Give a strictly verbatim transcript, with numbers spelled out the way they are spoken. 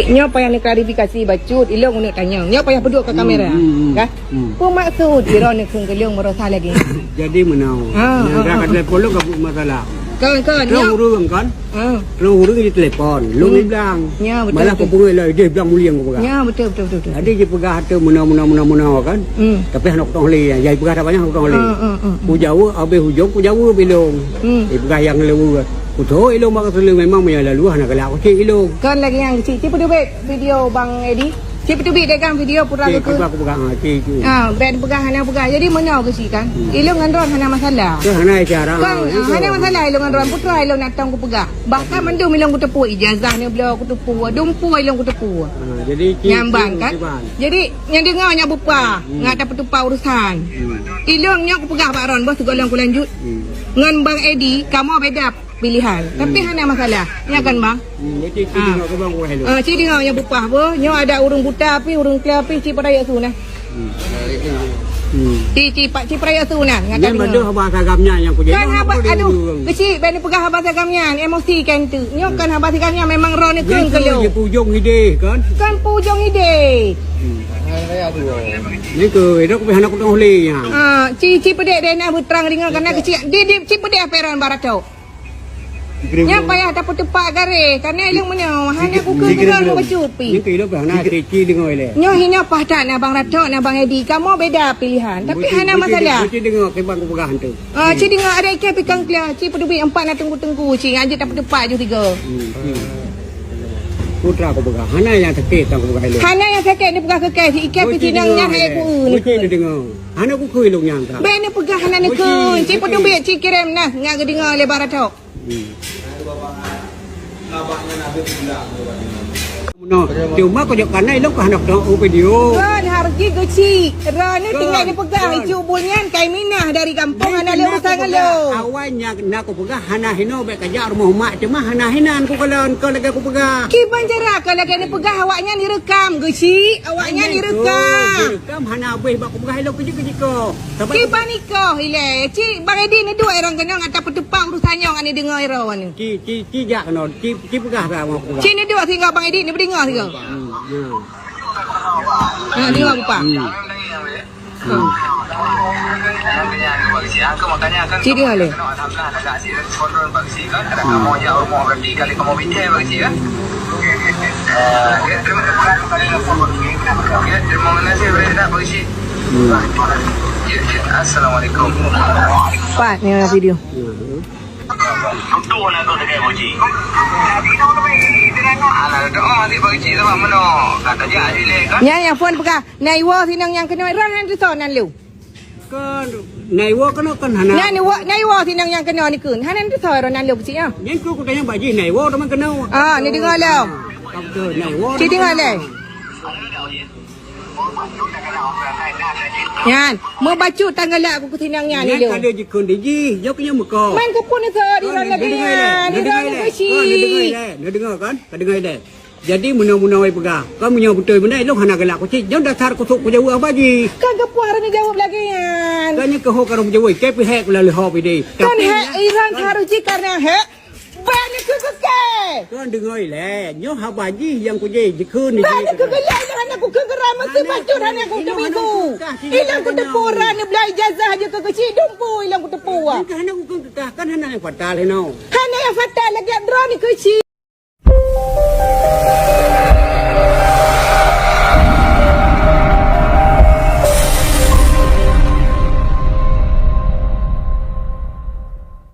Nyoe payah neuklarifikasi bacut, ilong uneuk tanyong. Nyoe payah peuduek ke kamera. Hmm, hmm, hmm. Kan? Hmm. Peue maksud droeneuh kheun keu lôn meurasa lagèe nyan? Jadi meunoe. Ha, ha, ha. Nyang ka telepon lôn ka buet masalah. Kan, kan, nyoe. Ureueng kan? Ha. Ureueng jitelepon, lôn blang. Ya, betul, betul. Malah kupeugah lagèe blang mulieng kupeugah. Ya, betul, betul, betul, betul. Jadi jipeugah tu meunoe, meunoe, meunoe, meunoe kan? Hmm. Tapi hana kutong lé, ya, jipeugah tak banyak kutong lé. Ha, ha, ha, ha. Kujaweueb habéh ujong, kujaweueb ilong. Hmm. Jipeugah nyang leubeh. Kutoh ilong bak keuseuleueng memang meunyo lalu hana galak kucit ilong. Kon lagèe nyan cit, cit peuteubiet video Bang Edi. Cit peuteubiet deh kan video pura keu. Cit, aku peugah, ah, cit, cit. Ah, bèk peugah hana peugah. Jadi meunoe keuh cit kan. Hmm. Ilong ngon droen hana masalah. Kon hana cara. Kon, ah, hana masalah ilong ngon droen. Putra ilong nak tong kupeugah. Bahkan mandum ilong kuteupue, ijazah neubloe kuteupue, dumpeue ilong kuteupue. Ah, jadi cit, nyamban cit, kan. Cit, Bang. Jadi nyang deungö nyan beupah, hmm, ngat tapeutupa urusan. Hmm. Ilong nyoe kupeugah bak droen, boh sigohlom kulanjut. Hmm. Ngon Bang Edi, kamoe beda pilihan. Tapi hana masalah. Ya kan, Bang? Hmm, jadi cit deungö keu Bang Wahid. Ah, cit deungö nyang beupah boh. Nyoe ada ureueng buta pih, ureueng kla pih, cit peurayeuk su nah. Hmm. Hmm. Cit, cit, pak, cit peurayeuk su nah. Ngat tadeungö. Nyan mandum haba sagam nyan nyang kujak. Kan haba, aduh, keuchik bèk neupeugah haba sagam nyan. Emosi kan tu. Nyoe kan haba sagam nyan memang droeneuh kheun keu lôn. Nyan keuh peujông idéh kan? Kan peujông idéh. Hmm. Nyan keuh, idéh keuh hana kutong lé nyan. Ah, cit, cit peudeh deh na beutrang deungö kana keuchik. Di, di, cit peudeh peron baratok. Nyan payah tapeutupak garéh, karena ilong meunyoe hana kukheun deungon bacut pih. Nyan keuh ilong pih hana cit, cit deungö ilèe. Nyoe hinoe paih that na Bang Ratok, na Bang Edi. Kamoe beda pilihan, tapi hana masalah. Cit deungö keu Bang kupeugah tu. Ah, cit deungö ada ikai pih kan klia, cit peuteubiet empat na teungku-teungku, cit ngan jeuet tapeutupak ju tiga. Hmm, hmm. Putra kupeugah, hana nyang sakét nyang kupeugah ilong. Hana nyang sakét neupeugah keu kèe, cit ikai pih sinong nyan hai ku. Cit deungö. Hana kukheun ilong nyan ka. Bèk neupeugah hana neukheun. Cit peuteubiet, cit kirém nah, ngat geudeungö lé Bang Ratok. Hmm. Cuma kujak kana ilong ka hana kutong video. Kan harus ji geuchik. Droeneuh tinggai neupeugah, icu buet nyan kai minah dari gampông hana lé urusan ngon lôn. Awai nyan na kupeugah hana hinoe bèk kajak rumoh mak, cuma hana hinan kukalon keu lagèe kupeugah. Kiban cara keu lagèe neupeugah awaknyan direkam geuchik, awaknyan direkam. Direkam hana abéh bak kupeugah ilong keujeuet-keujeuet ko. Kiban ikoh ilèe, cit Bang Edi neuduek droen keunoe ngat tapeutupak urusan nyoe ngat neudeungö droen. Ci, ci, ci jak keunoe, ci, ci peugah ka ngon peugah. Ci neuduek singoh Bang Edi, neudeungö singoh. Hmm, ya. Ha, deungö peupah. Hmm. Hmm. Ci deungö lé. Hmm. Assalamualaikum. Pat ni video. Hmm. Betul lah tu dengan Pak Cik. Alah, doa adik Pak Cik sebab mana? Kata je adik leh kan? Nyan nyang phôn peugah, "Naiwo sinong nyang keunoe ran han teusoe nan lôn." Kan, naiwo keunoe kan hana. Nyan wo, naiwo sinong nyang keunoe ni keun. Hana teusoe ran nan lôn keuchik nyoe. Nyan ku kutanya Pak Cik, naiwo teuma keunoe. Ah, ni deungö lom. Naiwo. Ci deungö lé. Nyan, meubacut tanggalak ku keusinang nyan. Nyan ka lheueh jikheun di jih, jok nyan meuko. Man keupeue neusoe di dalam lagèe nyan, di dalam keuchik. Neudeungö kan? Ka deungö ilèe. Jadi meunoe-meunoe peugah, ka meunyoe beutôi meunan ilong hana galak kucit, nyoe dasar kusok kujaweueb haba jih. Kan keupeue harôh neujaweueb lagèe nyan? Kan nyoe keuh ho ka rôh jaweueb, kai pih hèk kula leuho pih deh. Kan hèk iran harôh jih karena hèk. Bèk neukheun keu kèe. Kon deungö ilèe, nyoe haba jih nyang kujih jikheun. Bèk neukheun keu lé, nyoe hana kukheun keu ram, meusti bacut hana kukheun keu ibu. Ilong kuteupue ran neubloe ijazah jih keu keuchik dumpeue ilong kuteupue. Kan hana kukheun keu kah, kan hana nyang fatal hinoe. Hana nyang fatal lagèe droeneuh keuchik.